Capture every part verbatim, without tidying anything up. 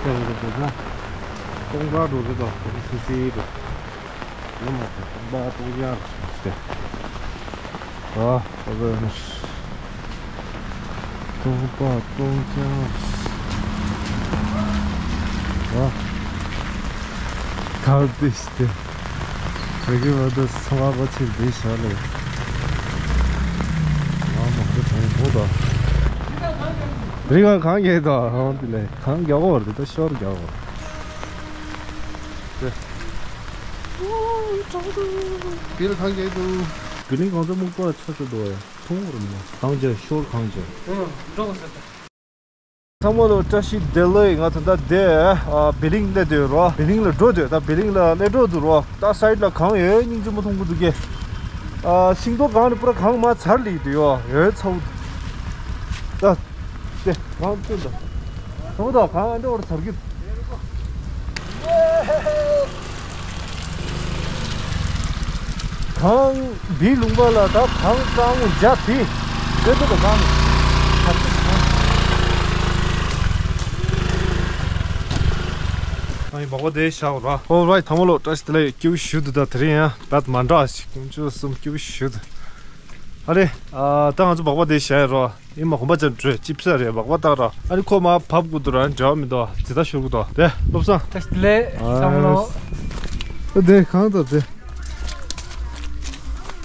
ཡོད་རེད་འདུག་ན། སྟོང་པ་འགྲོ་གི་འདུག་སི་སི་རེད། ཡོད་མ་རེད། སྟོང་པ་སྟོང་རྐྱང་རེད། ཨ། ཨ་ཟེར་ནས། སྟོང་པ་སྟོང་རྐྱང་རེད། ཨ། གར་དེ་ཞིག་དེ། བོད་སྐད་བར་དུ་ཚང་མ་པ་ཕྱིར་བསྡད་བཞག་ལེ། ཨ་མ་རེད། གང་པོ་དང་། དེ་རིང་གང་རྒྱག་དང་། ཨང་དེ་ལས་གང་རྒྱག་གོ་རེད། ད་ཤོར་རྒྱག་གོ་རེད། དེ། བིལ་གང་རྒྱག་འདུག་བི་ལིང་གང་ཚོད་སྨུག་པ་ཆགས་ཆགས་འདུག་ཡ། མཐོང་བར་མ་གང་བྱས་ཤོར་གང་བྱས། ཨང་འགྲོ་གོ་ས་ད། ཚང་མ་ལ་བཀྲ་ཤིས་བདེ་ལེགས། ང་ད་ལྟ་དེ་ཨ་བི་ལིང་སླེབས་བསྡད་ཡོད་རོ། བི་ལིང་ལ་འགྲོ་འདོད། ད་བི་ལིང་ལ་སླེབས་འགྲོ་འདུག་རོ། ད་སའིད་ལ་གངས་ཡོད་སྙིང་རྗེ་མོ་མཐོང་གི་འདུག་གས། ཨ་ཤིང་སྡོང་སྒང་ནས་པུ་ར་གངས་མར་ཚར་ལི་འདུག་ཡོ། ཡོད་ཚ་བོ་འདུག་ད་དེ་གངས་བཙུན་ད་ཚ་བོ་ད་གངས་ཨ་འདྲ་བོར་ཚར་གི། གངས་འདིའི་ལུང་པ་ལ་ད་གངས་སྐར་མོ་བརྒྱ་དེ་དཔེ་ཚོ་དང་གང་ནས་ཨ་ཡི་སྦག་སྦག་དེ་བཞག་ར། ཨོ་རའིཊ། ཚང་མ་ལ་བཀྲ་ཤིས་བདེ་ལེགས། སྐྱིད་པོ་ཞེ་པོ་འདུག་ད་དེ་རིང་ཡང་བད་མ་འདྲ་ཞིག་ཀུན་སྤྱོད་གསུམ་སྐྱིད་པོ་ཞེ་པོ་འདུག་ཨ་རེ། ཨ་ད་ང་ཚོ་སྦག་སྦག་དེ་བཞག་ཡ་ར། ཨི་མ་གོམ་པ་ཅན་བྲོས་ཅིབ་ས་རེད། སྦག་སྦག་བཏང་ར། ཨ་ནི་ཁོ་མ་བབ་དགོས་འདུག་ར། འབྲེལ་བ་མི་འདུག་ཇི་ལྟར་ཤོར་གི་འདུག་དེ་བློ་བཟང་། བཀྲ་ཤིས་བདེ་ལེགས། ཨ་ཚང་མ་ལོ། ཨ་དེ་གང་ད་དེ།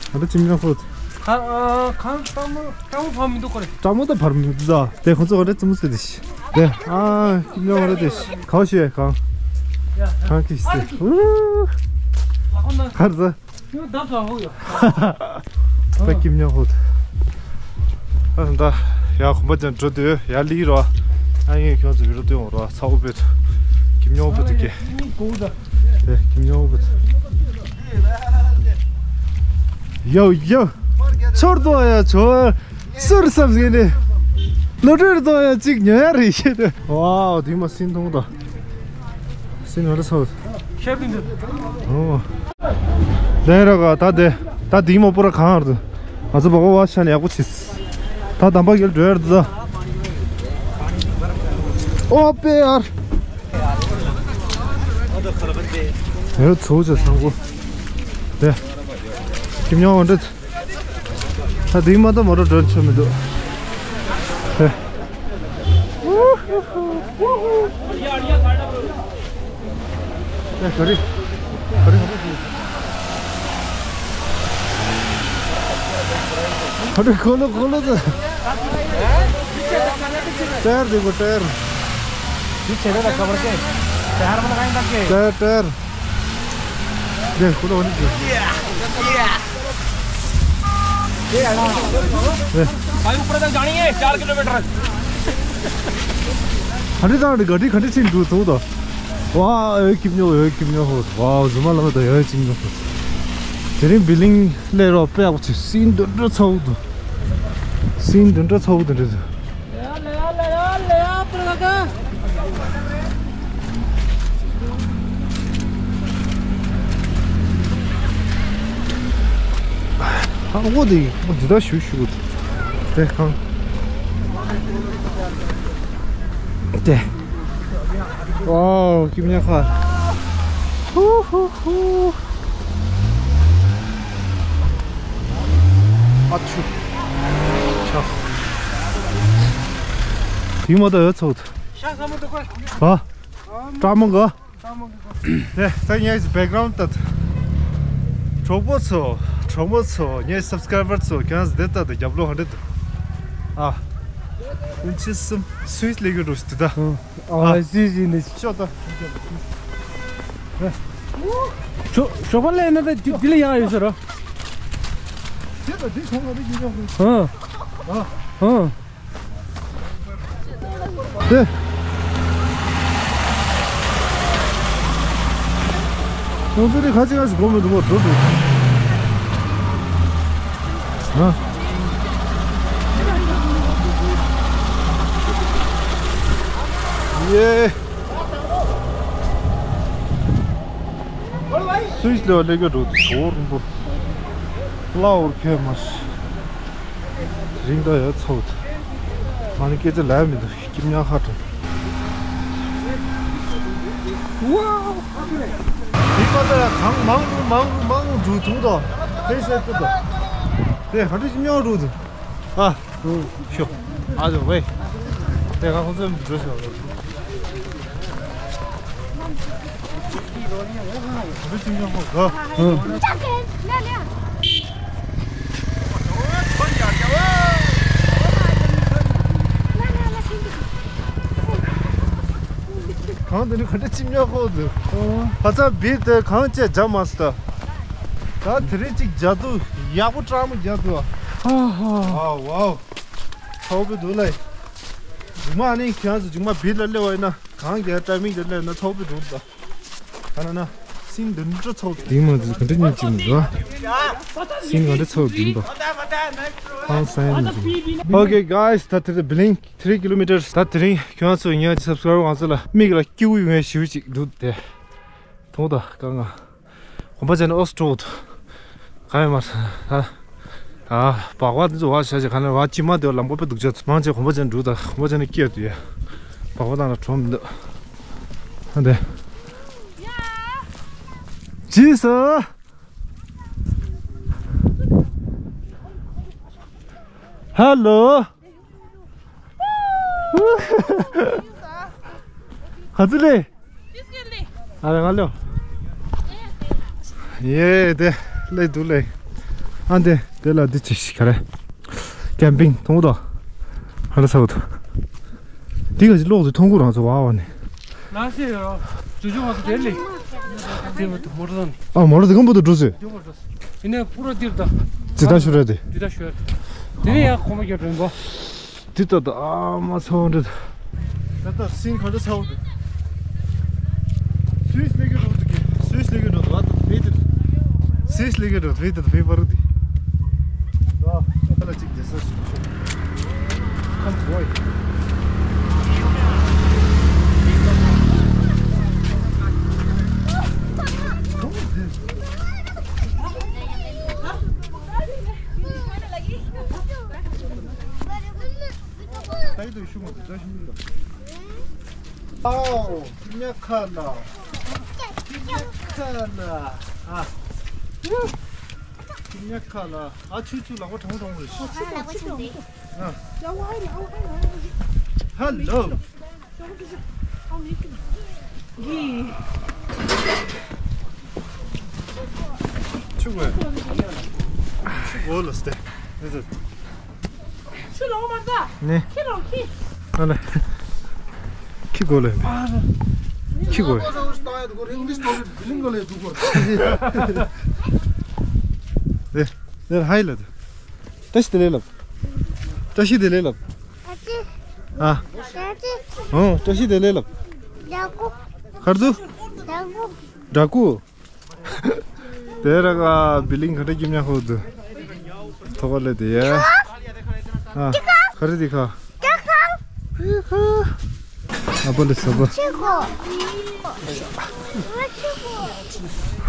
ཨ་ད་ཅིམ་ཉམས་ཧོད། གང་ཨ་གང་སྤྲང་མོ་སྤྲང་མོ་བབ་མི་འདུག་གོ་རེ། སྤྲང་མོ་ད་བབ་མི་འདུག་ད། དེ་ཁོ་ཚོ་ག་རེ་ཙི་མོ་ཟེར་དེ་ཤི། དེ་ཨ་ཅིམ་ཉམས་ཧོད་དེ་ཤི། གང་ཤི་གང་། ཡ། གང་ཁི་ཤི་དེ། ཨུ། ལག་པ་ན། གར་ཟ། ད་ཀིམ་ཉོ་ཧོད། ཨ་ད་ཡ་གོམ་པ་ཅན་འགྲོ་དུས་ཡ་ལི་རོ། ཨ་ཡིན་ཁྱོད་ཚོ་བི་རོ་སྟོན་འོང་རོ། ཚ་བོ་བེད། ཀིམ་ཉོ་བེད་ཀེ། དེ་ཀིམ་ཉོ་བེད། ཡོ་ཡོ། ཚོར་དོ་ཡ་ཚོར། ཟུར་བསམ་ཟིན་ནས། ལོ་གྲོས་དོ་ཡ་གཅིག་ཉོ་ཡ་རེད་ཤེས་ཏེ། ཝའོ་དེ་མ་སིན་ཐོང་དོ། སིན་ཧ་ལ་ཚ་བོ། ཤེས་པིན་དུ། ཨོ། ལས་ར་ག་ད་དེ། ད་དེ་མོ་པོ་ར་གང་ཨར་དུ། ང་ཚོ་བ་གོ་བ་ཤ་ནས་ཡག་པོ་བྱེད། ད་དམ་པ་རྒྱལ་འགྲོ་ཡར་དུ་ད། ཨོ་པེ་ཨར། ཡོད་ཚོ་ཅེ་སང་གོ། དེ། ཁྱིམ་ཉོ་འོང་འདྲི། ད་དེ་མ་གཏོགས་མོ་ཊ་འགྲོ་ཆོག་མི་འདུག་ཧེ། ཧེ་ག་རེ། ག་རེ། ག་རེ་ཁོ་ལོ་ཁོ་ལོ་ད། ཊ་ཡར་དེ་གོ་ཊ་ཡར། དེ་ཆེ་ད་ཁ་བར་ཀེ། ཊ་ཡར་མ་ན་ག་ཡིན་ད་ཀེ། ཊ་ཡར་ཊ་ཡར། དེ་ཁོ་ལོ་ཨ་ནི་དེ། भाई ऊपर तक जानी है चार किलोमीटर। ག་འདྲ་དང་ག་འདྲ་ག་འདྲ་ཕྱིན་འདུག་ཐུག་དོ། ཝ་ཨེ་ཀིམ་ཉོ་ཨེ་ཀིམ་ཉོ་ཧོ། ཝ་ཟུ་མ་ལ་མ་དང་ཨེ་ཀིམ་ཉོ་ཧོ། དེ་རིང་བི་ལིང་སླེབས་རོགས་དཔེ་ཡག་པོ་བྱས། སིན་འདི་འདྲ་ཚ་བོ་འདུག་སིན་འདི་འདྲ་ཚ་བོ་འདི་འདྲ་འདུག་ཨ་འོ་དེ་འོ་འདི་ལྟར་ཞུ་ཞུ་དེ་གང་དེ། ཨོ་ཀིམ་ཉ་ཁ། ཧུ་ཧུ་ཧུ། ཨ་ཆུ། ཆ། དེ་མ་ད་ཡོད་ཚོད། ཤ་ཟ་མ་འདུག་གོ། ཨ། ཀྲ་མོ་ག། ཨ་མོ་ག། དེ་ད་ངའི་བེག་གྷ་རའུན་ཌ་ད། གྲོགས་པོ་ཚོ། གྲོགས་མོ་ཚོ། ངའི་སབ་སི་ཀ་རའི་བར་ཚོ། ཁྱེད་རང་ཚོ་དེ་ལྟ་དུ་རྒྱབ་ལོགས་ཧ་འདྲེ་དུ། ཨ། ཨུན་ཆི་སུམ་སུའི་ལེགས་ཡོད་འགྲོ་ཞིག་དུ་ད། ཨ། ཨ་སི་སི་ནི། ཤོག་ད། ཞོགས་པ་ལས་ན་ད་དེ་དེ་ལ་ཡང་ཡོད་ཟེར་རོ། དེ་ད་དེ་ཁོང་ང་དེ་ཡིན་ཡོང་། ཨ། ཨ། ཨ། དེ། ཁོང་ཚོ་དེ་ཁ་ཅིག་ཁ་ཅིག་སྒོ་མི་འདུག་གོ། འགྲོ་འདུག་ཨ། ཡེ། སུའི་ལོ་ལེགས་འགྲོ་འདུག་ཟོར་འདུག་ལའོར་ཁེ་མ་ཤི། རིང་ད་ཡ་ཚོགས། ང་ནི་སྐད་ཆ་ལབ་མི་འདུག་ཀིམ་ཉག་ཁ་དྲན། ཝའོ། མི་པ་ད་གང་མང་རུ་མང་རུ་མང་རུ་འགྲོ་ཐུང་དོ། ཕེ་སེ་ཀུ་དོ། དེ་ཧ་འདྲ་ཅི་མྱོང་རུ་དུ། ཨ། ཤོ། ཨ་ཇོ་ཝེ། དེ་ག་ཁོ་ཚོ་འགྲོ་ཤོ། ཧ་འདྲ་ཅི་མྱོང་ཧོ་ག། གང་དེ་ནི་ག་འདྲ་ཅི་མྱོང་ཧོ་དུ། ཧ་ཚ་བིར་དེ་གང་བཅས་རྒྱ་མ་སི་ད། ད་དེ་རིང་གཅིག་རྒྱ་དུ་ཡག་པོ་སྤྲང་མོ་རྒྱ་དུ། ཨ་ཧ། ཨ་ཝའོ། ཚོགས་པའི་འདུག་ལ། མཇུག་མ་ནི་ཁྱེད་ཚོ་མཇུག་མ་བིར་ལ་སླེབས་པ་ཡིན་ན་གང་རྒྱ་ཏའི་མིང་དེ་སླེབས་ན་ཚོགས་པའི་འདུག་ད། ཨ་ན་ན། སིང་འདི་འདྲ་ཚོགས་དེང་མ་འདི་ག་འདྲ་ཉིན་གཅིག་མི་འདུག་ཨ། སིང་ག་འདྲ་ཚོགས་འདི་འདུག་ཧང་སང་ཡང་མི་འདུག Okay, guys, ད་དེ་བི་ལིང་three kilometers. ད་དེ་རིང་ཁྱོད་ཚོ་ཉག་གི་subscriber ང་ཚོ་ལ་མིག་ལ་སྐྱིད་པོ་ཡོང་བའི་ཞིབ་ཅིག་འདུག་དེ། ཐོང་ད་གང་ང་། གོམ་པ་ཅན་ཨོ་སི་ཀྲོག་ཏུ། ག་ཡོད་མ་རེད། ཨ། བག་བག་འདི་ཚོ་བག་བྱ་བྱ་ག་ནས་བག་ཅི་མ་དེ་བ་ལམ་པ་པེ་སྡུག་ཅག་མང་ཆེ་གོམ་པ་ཅན་འགྲུག་དང་གོམ་པ་ཅན་ནི་སྐྱེས་དུ་ཡ། བག་བག་དང་ལ་གྲོམ་འདི། ཨ་འདི། ཇི་སུ། ཧེ་ལོ། ག་ཚོད་ལས། ཨ་རེ་ང་ལོ། ཡེ་དེ་ལས་འདུག་ལས། ཨ་འདི་དེ་ལ་འདི་ཅི་ཞིག་ག་རེ། ཀེམ་པིང་མཐོང་དོ། ཧ་ལ་ས་བ་དོ། འདི་ག་ཅི་ལོག་ཏུ་མཐོང་གུ་རང་ཚོ་བ་བ་ནི། ལ་སེ་ཡོ། ཇུ་ཇུ་བ་དེ་ལས། དེ་བ་དུ་མོ་ར་ནི། ཨ་མོ་ར་དེ་གམ་བུ་དུ་འགྲོ་སེ། དེ་བ་འགྲོ་སེ། ཡིན་ནའི་པུ་ར་དིར་ད། ཇི་ལྟར་ཞུ་རེད་དེ། དེ་ལྟར་ཞུ་རེད། དེ་ནས་ཡང་ཁོ་མ་རྒྱབ་དྲན་པོ། དེ་ལྟ་ད་ཨ་མ་ཚ་བ་འདྲ། ད་ལྟ་སིན་ག་འདྲ་ཚ་བ་འདུག་སུད་སི་ལས་ཀྱི་རོ་འདུག་གི། སུད་སི་ལས་ཀྱི་རོ་འདུག་ཨ་ད་བེ་དེ། སུད་སི་ལས་ཀྱི་རོ་བེ་དེ་བེ་བར་འདི། ཨ་ད་ལ་ཅིག་རྒྱལ་ས་ཞིག་ཆོག Come boy. ད་ཡི་དུ་ཤུ་མ་དུ་ད་ཤུ་མི་ལ། ཨའོ། ཁྱི་ཉ་ཁ་ལ། ཁྱི་ཉ་ཁ་ལ། ཨ། ཁྱི་ཉ་ཁ་ལ། ཨ། ཆུ་ཆུ་ལག་པ་གྲང་གྲང་རེད། ཨ། ཧེ་ལོ། ཆུ་གོས། ཆུ་གོས་ལ་སྟེ། ཆུ་ལོག་མ་ད། ནི། ཁྱི་ལོག་ཁྱི། ཨ་ལ། ཁྱི་གོས་ལ་ཡིན་པས། ཁྱི་གོས། དེ་དེ་ཧའི་ལ་དེ། བཀྲ་ཤིས་བདེ་ལེགས་ལབ། བཀྲ་ཤིས་བདེ་ལེགས་ལབ། ཨ། ཨོ། བཀྲ་ཤིས་བདེ་ལེགས་ལབ། ཁར་དུ། འདྲ་སྐུ། དེ་ར་ག་བི་ལིང་ག་འདྲ་སྐྱིད་ཉག་ཧོ་དུ། ཐོག་ལ་དེ་ཡ། ཨ། ག་རེ་དེ་ཁ། ཨ་པ་ལེ་ས་པ།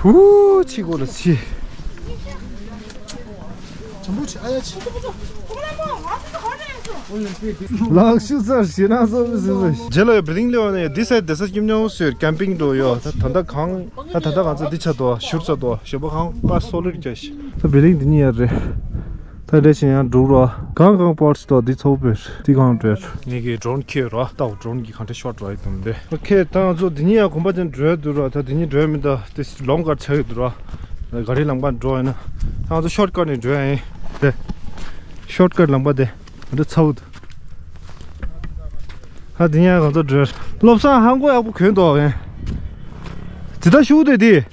ཧུ་ཆི་གོ་ལ་ཆི། ལག་ཤུ་ཚར་ཞེ་ན་སོ་མི་སྲིད་པ། རྗེས་ལ་ཡ་བི་ལིང་ལེ་བ་ནས་འདི་སའི་དེ་ས་སྐྱིད་ཉག་ཧོ་སུ་ཡོད་ཀེམ་པིང་འགྲོ་ཡོད། ད་ད་ལྟ་གང་། ད་ད་ལྟ་ང་ཚོ་འདི་ཆ་དོ་ཤུར་ཚ་དོ་ཞོ་པ་གང་པ་སོ་ལིར་རྒྱ་ཤི། ད་བི་ལིང་འདི་གཉིས་ཡར་རེད། ད་རེ་ཞིང་ཡང་འགྲུག་རོ། གང་གང་པར་སི་ཏོ་འདི་ཚོགས་པའི་འདི་གང་འདྲ། ངེད་ཀྱི་ཌོ་རོན་ཁྱེར་རོ། ལྟ་བུ་ཌོ་རོན་གྱི་གང་འདྲ་ཤོར་རོ་ཡི་དུམ་འདི། ཨོ་ཁེ། ད་ང་ཚོ་འདི་གཉིས་ཡང་གོམ་པ་ཅན་འགྲོ་ཡ་འདུག་རོ། ད་འདི་གཉིས་འགྲོ་ཡ་མི་འདུག་དེ་ལོང་གར་ཆགས་ཡོད་འདུག་རོ། ག་རེ་ལམ་ཁ་འགྲོ་ཡ་ན། ད་ང་ཚོ་ཤོར་ཀཊ་ནས་འགྲོ་ཡ་ཡིན། དེ་ཤོར་ཀཊ་ལམ་ཁ་དེ་འདི་ཚ་བོ་འདུག་ད་འདི་གཉིས་ཡང་ང་ཚོ་འགྲོ་ཡ། བློ་བཟང་ཧང་གོ་ཡག་པོ་གོན་འདུག་ཡིན། ཇི་ལྟར་ཞུགས་དེ་དེ།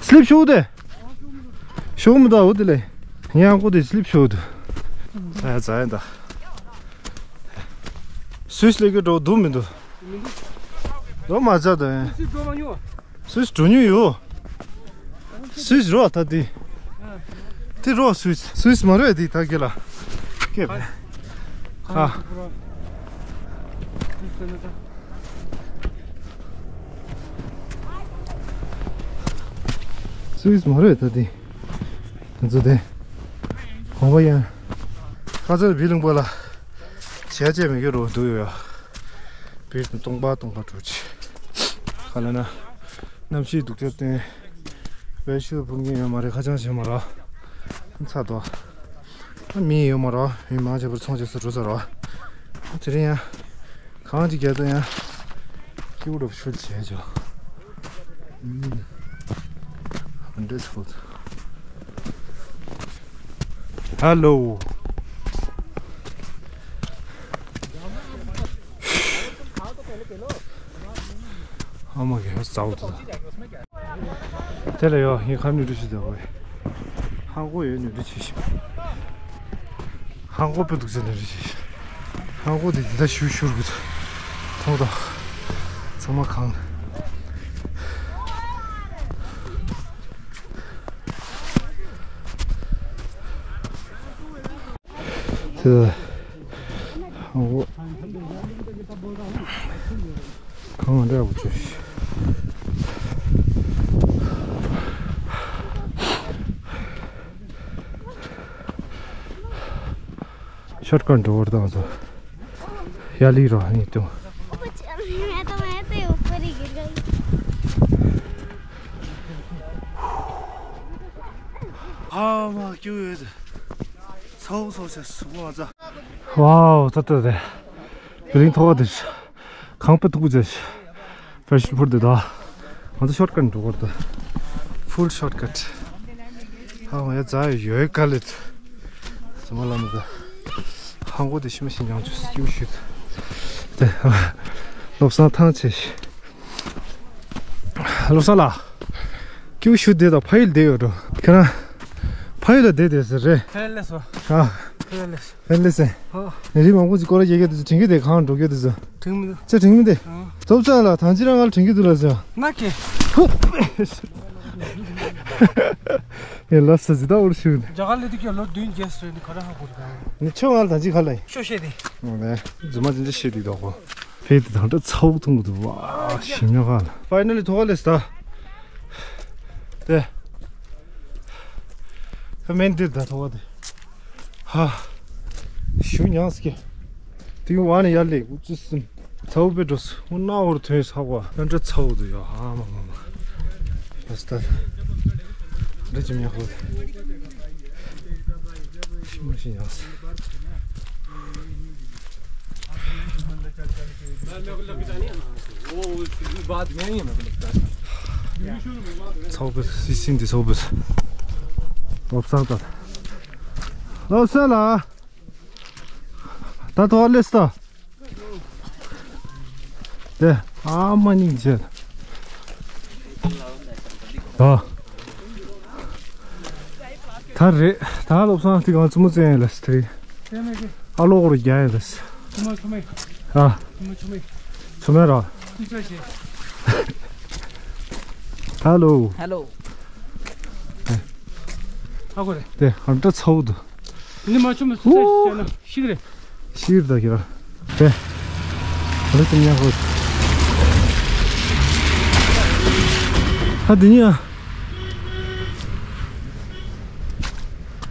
སི་ལིབ་ཞུགས་དེ། ཞུགས་མི་འདུག་འོ་དེ་ལས། ཡང་ཀོ་དེ་སི་ལིབ་ཞུགས་དེ། ཨ་ཙ་ཡ་ད། སུད་སི་ལས་ཀྱི་འགྲོ་འདུག་མི་འདུག་འགྲོ་མ་ཚར་ད་ཡང་། སུད་སི་འགྲོ་མྱོང་། སུད་སི་འགྲོ་མྱོང་ཡོད། སུད་སི་རོ་ད་དེ། དེ་རོ་སུད་སི། སུད་སི་མ་རེད་དེ་ད་གི་ལ། སྐད་པ། ཁ། སུད་སི་མ་རེད་ད་དེ། ང་ཚོ་དེ། གོང་པ་ཡང་། ཁ་ཚ་བི་ལིང་པ་ལ། བྱས་བྱས་མི་དགེ་རུ་འདུག་ཡོད་ཡ། བི་སྟོང་པ་སྟོང་པ་འགྲོ་ཆེ། ག་ལ་ན། གནམ་གཤིས་སྡུག་ཅག་བརྟེན། བེད་ཤུལ་འཕུར་མཁན་ཡོད་མ་རེད། ཁ་བྱང་བྱས་མ་རེད། ཚ་དོ། ཨ་མི་ཡོད་མ་རེད། མི་མང་ཆེ་བར་ཚོང་བྱེད་ས་འགྲོ་ས་རེད། དེ་རིང་ཡང་གང་ཅིག་རྒྱལ་ཏོ་ཡང་སྐྱིད་པོ་འགྲོ་ཤུལ་བྱས་ཆོག་ཨུམ། འདྲེ་ཚོ། ཧ་ལོ། ཨ་མ་གི་ཧ་ཙའུ་ཏོ། དེ་ལ་ཡོ་ངའི་ཁ་ནུ་རི་ཞིག་དེ་བས། ཧང་གོ་ཡོད་ནུ་རི་ཆེ་ཞིག་ཧང་གོ་པི་འདུག་ཟེར་ནུ་རི་ཆེ་ཞིག་ཧང་གོ་དེ་དེ་ད་ཤུ་ཤུར་གི་ཐོག་ད་ཚང་མ་གང་། དེ་ཧང་གོ་གང་འདྲ་བོ་ཆེ། ཤོར་ཀཊ་འགྲོ་བར་དང་ཚོ་ཡ་ལི་རོ་ནི་ཏུ། ཨ་མ་ཀྱུ་ཡོད། ཚའོ་ཚའོ་ཆ་སུ་མ་ཚ། ཝའོ་ད་ད་དེ། བི་ལིང་ཐོག་དེ། གང་པ་ཐུག་ཅེས། ཕེ་ཤི་ཕུར་དེ་ད། ང་ཚོ་ཤོར་ཀཊ་འགྲོ་བར་ད། ཕུལ་ཤོར་ཀཊ། ཧ་ང་ཡ་ཛ་ཡོད་ག་ལེད། ཙི་མ་ལ་མི་ད། ཧང་གོ་དེ་ཤི་མ་ཤི་ཉང་ཆུ་སྐྱིའུ་ཤུད། དེ། བློ་བཟང་ཐང་ཆེ་ཤི། བློ་བཟང་ལགས། སྐྱིའུ་ཤུད་དེ་དང་ཕ་ཡུལ་དེ་ཡོད་འགྲོ། ཁྱེད་རང་། ཕ་ཡུལ་ལ་བསྡད་བསྡད་ཟེར་རེད། ཕ་ཡུལ་ལས་སོ། ཨ། ཕ་ཡུལ་ལས། ཕ་ཡུལ་ལས་ཟེར། ཨ། ནས་རིགས་མང་པོ་ཅིག་སྐོར་ར་རྒྱག་གི་འདུག་དྲན་གི་དེ་གང་འགྲོ་གི་འདུག་དྲན་མི་འདུག་ཅི་དྲན་མི་འདུག་ཨ། ཐོབ་ཚ་ལ་ཐང་ཅི་རང་ང་ལ་དྲན་གི་འདུག་ལ་ཟེར། ན་ཀེ། ཧུ། ངས་ལབ་ས་ཟི་ད་འུར་ཤུགས་ནས། རྒྱ་གར་ལས་དུས་ཀྱང་ལོ་བདུན་བརྒྱད་སོན་ནི་ག་རེ་ཧ་གོ་རེད་ད། ནི་ཁྱོད་ང་ལ་ད་ཅི་ག་ལ་ཡིན། ཤོ་ཤེས་ཏེ། ཨོ་ནས་རྫུན་མ་ཅི་འདྲ་བཤད་འདུག་དོག་གོ། ཕེ་དེ་དང་འདྲ་ཚ་བོ་མཐོང་གི་འདུག་བ། ཞིམ་ཉོ་ག་ལ། ཕའི་ནལ་ལི་ཐོག་ལས་ད། དེ། ཁ་མེན་དེ་ད་ཐོག་དེ། ཧ། ཞུ་ཉང་སྐྱེ། དེ་བ་ནི་ཡར་ལས་འུ་ཙི་སིམ། ཚ་བོ་པའི་འགྲོ་སོང་ན་འོར་ཐོན་ས་བ་ཡང་འདྲ་ཚ་བོ་འདུག་ཡ་ཧ་མ་མ་མ། ཨ་སྟ། འདྲ་ཅི་མྱ་ཧོ། ཤི་མ་ཤི་ཡང་སི། ཚ་བོ་པའི་སི་སིམ་དེ་ཚ་བོ་པའི། བློ་བཟང་ད། བློ་བཟང་ལ། ད་ཐོག་ལེ་སྟ། དེ་ཨ་མ་སྙིང་རྗེ། ད། ད་རེད་ད་བློ་བཟང་དེ་གང་བཙུན་མོ་བཙན་ཡིན་ལ་སྟ། ཨ་ལོ་གོར་རྒྱ་ཡིན་ལ་སྟ། ཨ། ཆུ་མེད་ར། ཧ་ལོ། ཧ་ལོ། ཧ་གོ་རེད། དེ་ཧར་འདྲ་ཚ་བོ་འདུག་ནི་མ་ཆུ་མ་སུ་ས་ཤི་ན་ཤི་གི་རེད། ཤི་གི་རེད་ད་ཁྱེད་རང་། དེ། ཧ་ལོ་ཙམ་ཡག་གོ། ཧ་དེ་ནི་ཡ།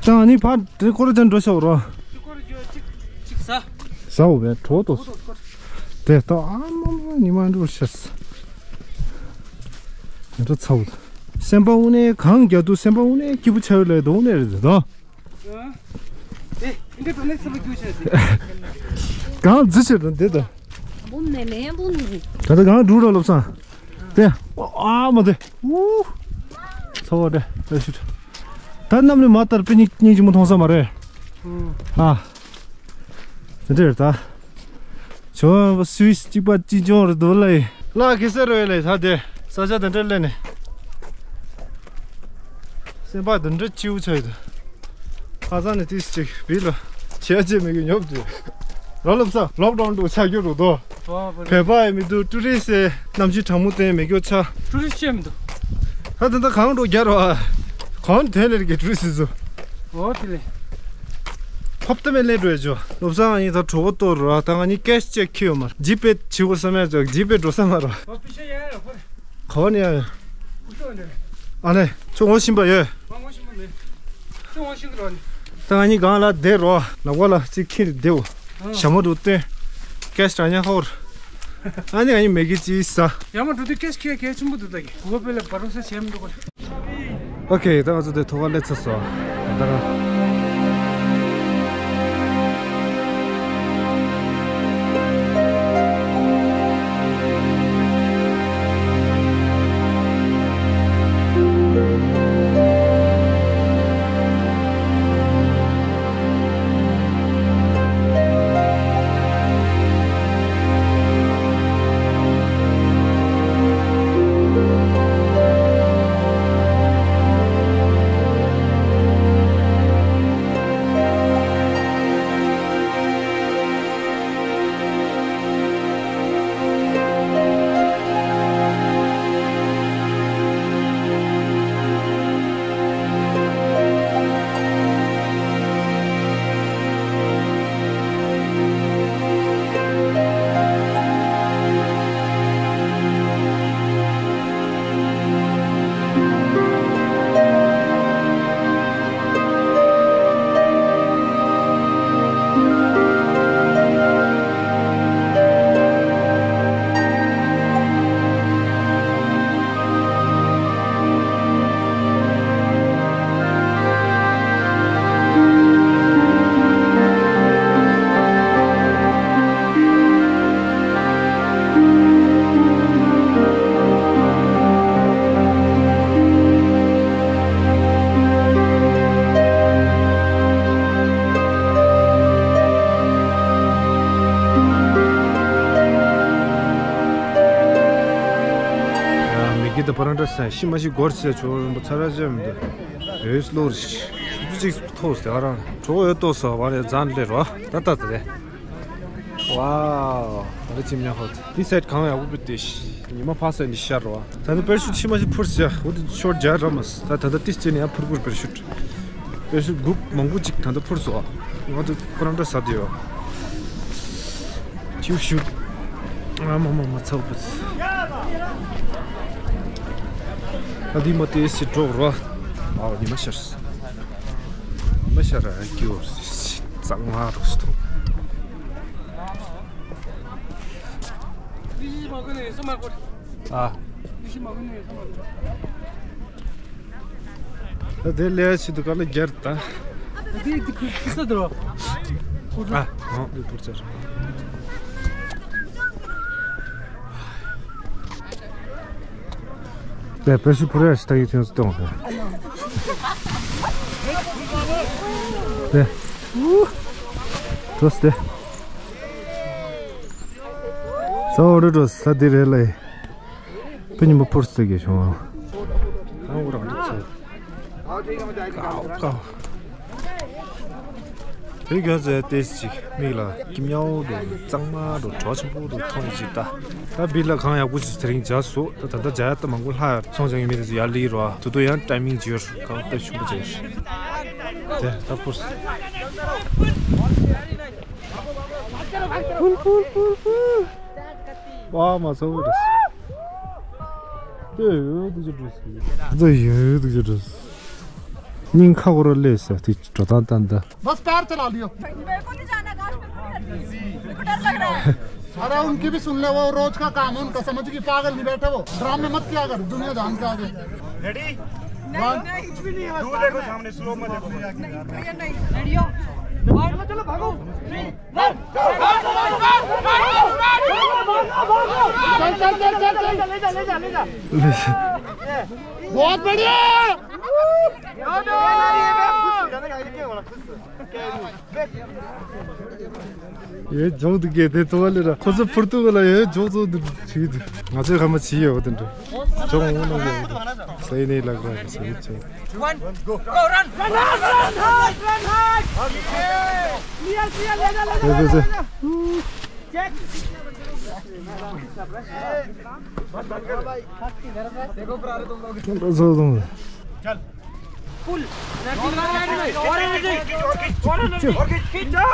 ད་ནི་ཕར་དེ་སྐོར་ཅན་འགྲོ་ཤོག་རོ། ཅིག་སྐོར་ཅིག་ཅིག་ཟ། ཟ་འོ་བས་གྲོགས་ཏོ། དེ་ལྟ་ཨ་མ་མ་ཉི་མ་འགྲོ་ཤེས། འགྲོ་ཚ་བོ། སེམས་པ་དངོས་གནས་གང་རྒྱ་དུ་སེམས་པ་དངོས་གནས་སྐྱིད་པོ་ཆགས་ཡོད་ལས་དོ་དངོས་གནས་རེད་དོ། ཨ། དེ་འདི་དོ་ནས་སེམས་པ་སྐྱིད་ཆགས་དེ། གང་རྫི་ཆེ་དང་དེ་དང་། བུམ་ནས་ལེན་བུམ་ནས། ད་ལྟ་གང་འགྲུག་ར་ལོབ་སང་། དེ། ཨ་མ་དེ། ཨུ། ཚ་བོ་དེ་དེ་ཤུད། ད་གནམ་ནས་མ་ལྟར་པེ་ཉིག་སྙིང་རྗེ་མོ་མཐོང་ས་མ་རེད། ཨ། དེ་འདྲ་རེད་ད། ཇོ་སུའི་གཅིག་པ་གཅིག་ལྗོངས་རེད་འདུག་ལ་ཡིན། ལ་གེ་སར་རེད་ལ་ད་དེ་ས་ཆ་དེ་འདྲ་སླེབས་ནས། སེམས་པ་དེ་འདྲ་སྐྱིད་པོ་ཆགས་ཡོད་དོ། ཁ་སང་ནས་ཏིས་ཅིག་བིལ་ལ་བྱས་རྗེས་མེད་གི་ཉོབ་དུས། ར་ལབ་ས་ལོག་ཌའུན་འགྲོ་ཆགས་རྒྱུ་རུ་དོ། བོད་པ་ཡི་མི་འདུག་ཊུ་རི་སི་གནམ་གཤིས་གྲང་མོ་བསྟན་མེད་རྒྱུ་ཆ། ཊུ་རི་སི་ཅེ་མི་འདུག་ད་དེ་འདྲ་གང་འགྲོ་རྒྱ་རོ་ཨ། གང་དེ་ལས་རྒྱ་ཊུ་རི་སི་ཚོ། ཨོ་དེ་ལས། ཕོབ་ཏེ་མེད་ལས་འགྲོ་ཡ་ཇོ། ལོབ་སང་ཨ་ཡིན་ད་གྲོགས་པོ་ཏོ་རོ་ཨ། ད་ང་གཉིས་ཀེཤ་ཅེག་ཁྱི་ཡོད་མ་རེད། ཇི་པེ་བྱེད་དགོས་བསམ་ཡ་ཇོ། ཇི་པེ་འགྲོ་ས་མ་རོ། ཨོ་པི་ཤ་ཡ་ཡ་ཁོ་རེ། ག་བ་ནས་ཡ་ཡོད། ཨ་ནས་ཁྱོད་ངོ་ཤེས་པ་ཡོད། ད་ང་གཉིས་གང་ལ་བསྡད་རོགས། ལག་པ་ལ་གཅིག་ཁྱེར་བསྡད་འོ། ཞྭ་མོ་འདུག་སྟོན། ཀེཤ་དྲ་ཉ་ཧོར། ཨ་ནི་ཨ་ནི་མེ་གི་ཅི་ས། ཡ་མ་འགྲོ་དུས་ཀེ་ཤི་ཁེ་ཆེན་པོ་འདུག་ད་གི། གུ་པེ་ལ་བར་སེ་སེམ་འདུག་གོ། ཨོ་ཁེ། ད་ང་ཚོ་དེ་ཐོག་ཁ་སླེབས་ཚར་སོང་། ད་རང་། མེ་གི་དང་པ་རང་འདྲ་ས་ཤི་མ་ཤི་སྒོར་ཟེར་ཆོག་རིན་པོ་ཆེ་ར་ཅམ་འདི་ཡོད་སློར་ཆུ་ཚོད་གཅིག་ཐོག་ཟེར་ཨ་རང་གྲོགས་ཡོད་ཏོག་ས་བ་རེ་ཛན་ལེ་རོ་ད་ད་ད་རེ། ཝའོ། ཨ་རེ་ཅི་མྱ་ཧོ། འདི་སེད་གང་ཡག་པོ་བུད་དེ་ཉི་མ་ཕ་སེད་འདི་ཤར་རོ། ད་ནི་པེར་ཤུ་ཤི་མ་ཤི་འཕུར་ཟེར་འོ་དེ་ཤོར་རྒྱ་ར་མ་ས་ད་ད་ད་ཏིས་ཅི་ནི་ཡང་འཕུར་དགོས་པེར་ཤུ། པེར་ཤུ་གུག་མང་པོ་ཅིག་ད་ད་འཕུར་སོ། ང་ཚོ་ཁོ་རང་འདྲ་ས་དེ་ཡོད། ཅིའུ་ཤུ། ཨ་མ་མ་མ་ཚ་བུ། ད་འདི་མ་ཏེ་སི་འགྲོ་རོ། ཨའོ་ཉི་མ་ཤར། ཉི་མ་ཤར་ར་ཀྱི་འོ་གཙང་མ་རུ་སྟོང་། ཨ། ད་དེ་ལས་ཕྱི་དུ་ག་ལ་རྒྱར་ད། དེ་དེ་ཕུ་ཕུ་ས་དུ་རོ། ཨ། ཨོ་དེ་ཕུར་ཚར། དེ་པེ་ཤི་ཕུ་ར་ཤི་ཏ་ཡི་ཐེངས་སུ་གཏོང་དེ། དེ། ཏོས་དེ། ས་འོ་རི་ཏོས་ས་དེ་རེད་ལེ། པེ་ཉི་མ་ཕུར་སྟེ་གེ་བྱུང་། ཨ་འོ་རང་རི་ཚོ། ཀའོ་ཀའོ། དེ་ག་ཚོད་ཏེས་ཅིག་མིག་ལ་སྐྱི་མྱའོ་འདུག་གཙང་མ་འདུག་གྲོགས་ཆེན་པོ་འདུག་མཐོང་ཡི་ཅིག་ལྟ། ད་བི་ལ་གང་ཡག་པོ་ཞིག་དེ་རིང་མཇལ་སོ། ད་ད་ལྟ་མཇལ་ཡ་ད་མང་པོ་ལྷག་ཡ་ཚོང་བྱང་གི་མི་དེ་ཚོ་ཡར་ལི་རོ། དུ་དུ་ཡང་ཊའི་མིང་བརྗོད་གང་ལྟ་ཆུང་པོ་བྱས། དེ་ད་ཕུར། ཕུལ་ཕུལ་ཕུལ་ཕུལ། བ་མ་ཚོ་བ་རེད། དེ་ཡོད་དུ་ཅི་འགྲོ་སི། དེ་ཡོད་དུ་ཅི་འགྲོ་སི། སྙིང་ཁ་ཁོ་ར་ལས་ས་དེ་འགྲོ་སྟངས་ད་འདི། बस पैर चला लियो। मेरे को नहीं जाना, काश, मेरे को नहीं जाना। मेरे को डर लग रहा है। अरे, उनकी भी सुन ले, वो रोज का काम है उनका, समझ गई? पागल नहीं बैठे वो, ड्रामे मत किया कर, दुनिया जान के आगे। रेडी? नहीं, नहीं, कुछ भी नहीं है। दूर देखो, सामने स्लो में देखो। नहीं, भैया, नहीं। रेडी हो? चलो, चलो, भागो। चल, चल, चल, चल, चल। बहुत बढ़िया। ཡོད་ཇོག་འདུག་གེ་དེ་ཐོ་བ་ལེ་ར་ཁོ་ཚོ་ཕུར་ཏུ་ག་ལ་ཡོད་ཇོག་ཚོ་འདུག་ཆི་འདུག་ང་ཚོས་ཁ་མ་ཆི་ཡོད་དེ་འདྲ་ཇོག་འོང་ནོ་ཡོད་འདུག་སའི་ནས་ལག་ར་སའི་ཆེ། One, go, run, run, run, run, run, run, run, run. Clear, clear, clear, clear, clear. देखो, पुराने तुम लोग। चल। Pull. खींचो,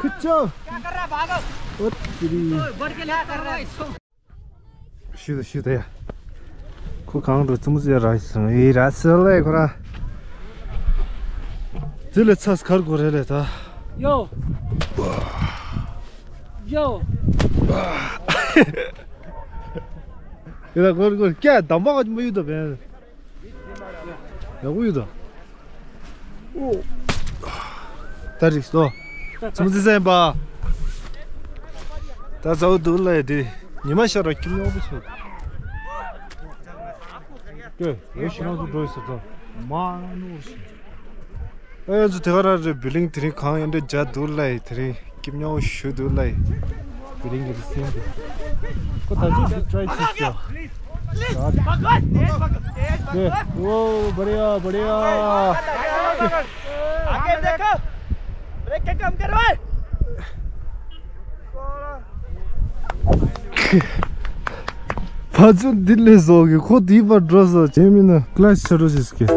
खींचो। क्या कर रहा है, भागो। ओ तेरी। बढ़ के क्या कर रहा है? ཤི་ད་ཤི་ད་ཡ། ཁོ་གང་འགྲོ་ཙི་མོ་ཟེར་ར་སོང་ཨེ་ར་སི་ལེ་ཁོ་ར། དེ་ལས་ཚ་སྐར་གོ་རེ་ལེ་ད། ཡོ། ཡོ། ཡོད་ད་གོར་གོར་ཀྱ་དམ་པ་ག་མ་ཡོད་ད་བན། ཡག་པོ་ཡོད་ད། ཨོ། ད་རིགས་སོ། ཚོམ་ཙི་ཟན་པ། ད་ཟའུ་འདུག་ལ་ཡ་དེ། ཉི་མ་ཤར་ར་ཁྱིམ་ཉོག་པོ་བྱེད། ཀྱེ། ཡོད་ཤི་ང་ཚོ་འགྲོ་ཡི་ཟེར་ད། མ་ནུ་ཤི། ཨེ་ཚོ་དེ་ག་ར་རེ་བི་ལིང་དེ་རིང་གང་ཡང་འདྲ་རྒྱ་འདུག་ལ་ཡི་དེ་རིང་སྐྱིབ་ཉོ་ཞུ་འདུག་ལ་ཡི་བི་ལིང་གི་རི་སེང་འདུག་ཁོ་ད་ཅི་ཞིག་ཊ་རའི་ཅིག་ཡ། ཨོ་བ་རི་ཡ་བ་རི་ཡ། आगे देखो। ब्रेक के काम करो। ཕ་ཚོ་འདི་ལས་བཟོ་གི་ཁོ་དེའི་བར་འགྲོ་ས་བྱེད་མིན་ན་ཀླ་ཆ་རོ་ཞིག་གི།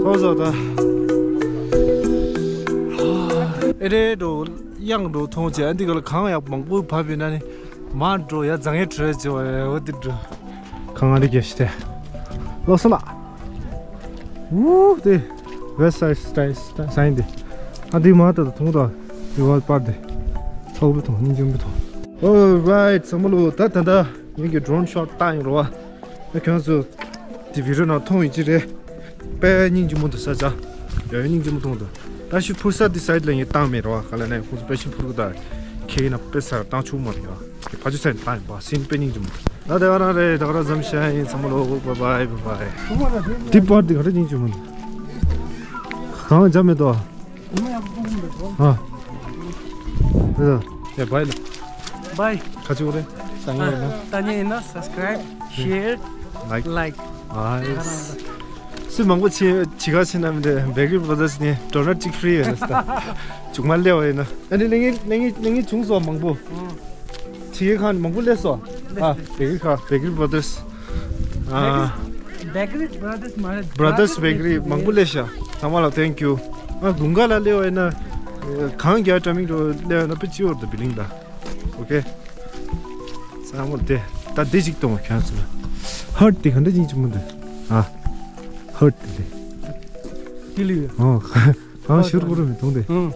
ཚོགས་བཟོ་ད། ཨེ་རེད་འགྲོ། གཡང་འགྲོ་མཐོང་བྱས་ཨ་འདི་ག་ལ་གངས་ཡག་མང་པོ་བབས་ཡོད་ན་ནི་མར་འགྲོ་ཡ་རྫ་ངན་བྲོས་བྱས་བ་ཡ་འོ་འདི་འགྲོ། གངས་ཨ་རི་རྒྱལ་ཤི་དེ། ལོ་སོ་ལ། ཝུ་དེ། West Side Sky Sign དེ། ཨ་འདི་མ་ད་ད་མཐོང་ད། འདི་བ་པར་དེ། ཚོགས་པའི་མཐོང་སྙིང་རྗེ་མོའི་མཐོང་། Alright ཚང་མ་ལོ་ད་ད་ད་ངེད་ཀྱི་drone shot བཏང་ཡོང་རོ་བ། ཨ་ཁྱོད་ཚོ་དེ་བི་རོ་ནང་མཐོང་ཡོད་ཀྱི་རེད། དཔེ་སྙིང་རྗེ་མོ་འདུག་ས་ཆ། ཡ་ཡ་སྙིང་རྗེ་མོ་མཐོང་འདུག་ད་ཤི་འཕུར་ས་དེ་སའིད་ལ་ངས་བཏང་མེད་རོ་བ་ག་ལ་ནས་ཁོང་ཚོ་དཔེ་ཤི་འཕུར་གི་ད། ཁེ་ཡིན་ན་དཔེ་སར་བཏང་ཆོག་མ་རེད་ཡ། ཕ་ཆུ་སའིད་བཏང་ཡིན་པ་སིན་དཔེ་སྙིང་རྗེ་མོ་འདུག་ད་དེ་བ་རང་རེད་ད་ག་ར་འཛམ་ཤ་ཡིན་ཚང་མ་ལོ་བ་བའི་བ་བའི། དེ་པར་དེ་ག་རེ་སྙིང་རྗེ་མོ་འདུག་གང་འཇམ་མེད་དོ། ཨ། ཡ་བའི་ལ། བའི། ཁ་ཆུ་རེད། ད་ཉེ་ཡིན་ན། ད་ཉེ་ཡིན་ན་subscribe share like like ཨ། སུ་མང་པོ་ཆེ་ཆི་ག་ཆེ་ན་མི་འདྲ་Bakery Brothers ནི་donut གཅིག་free ཡོད་ན་ས། ཅུང་མ་ལེ་བ་ཡིན་ན། ཨ་ནི་ལེ་ངེ་ལེ་ངེ་ལེ་ངེ་བྱུང་སོ་མང་པོ། ཆི་ག་ཁང་མང་པོ་ལེ་སོ། ཨ། Bakery ཁ་Bakery Brothers། ཨ། Bakery Brothers མ་རེད། Brothers Bakery མང་པོ་ལེ་ཤ། ཚང་མ་ལ་thank you། ཨ་དགུན་ཁ་ལ་ལེ་བ་ཡིན་ན། གང་རྒྱ་ཊ་མིང་རོ་ལེ་བ་ན་པི་ཅི་ཝར་ད་བི་ལིང་ད། ཨོ་ཁེ། ཚང་མ་དེ་ད་དེ་ཅིག་གཏོང་བ་ཁྱོད་ཚོ་ལ། ཧར་ཊི་དེ་ག་འདྲ་ཅིག་ཅིག་མི་འདུག་ཨ། ཧར་ཊི་དེ། ཏི་ལི་ཡོད། ཨོ། གང་ཤུར་བུ་རུ་མི་གཏོང་དེ། ཨང་།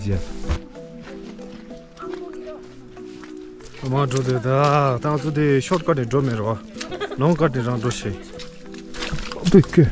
ཇེ། མ་འགྲོ་དེ་ད་ད་ང་ཚོ་དེ་ཤོར་ཀ་ཊི་ནས་འགྲོ་མེད་རོ། ལོང་ཀ་ཊི་ནས་རང་འགྲོ་ཤེས། ཨོ་དེ་ཀེ།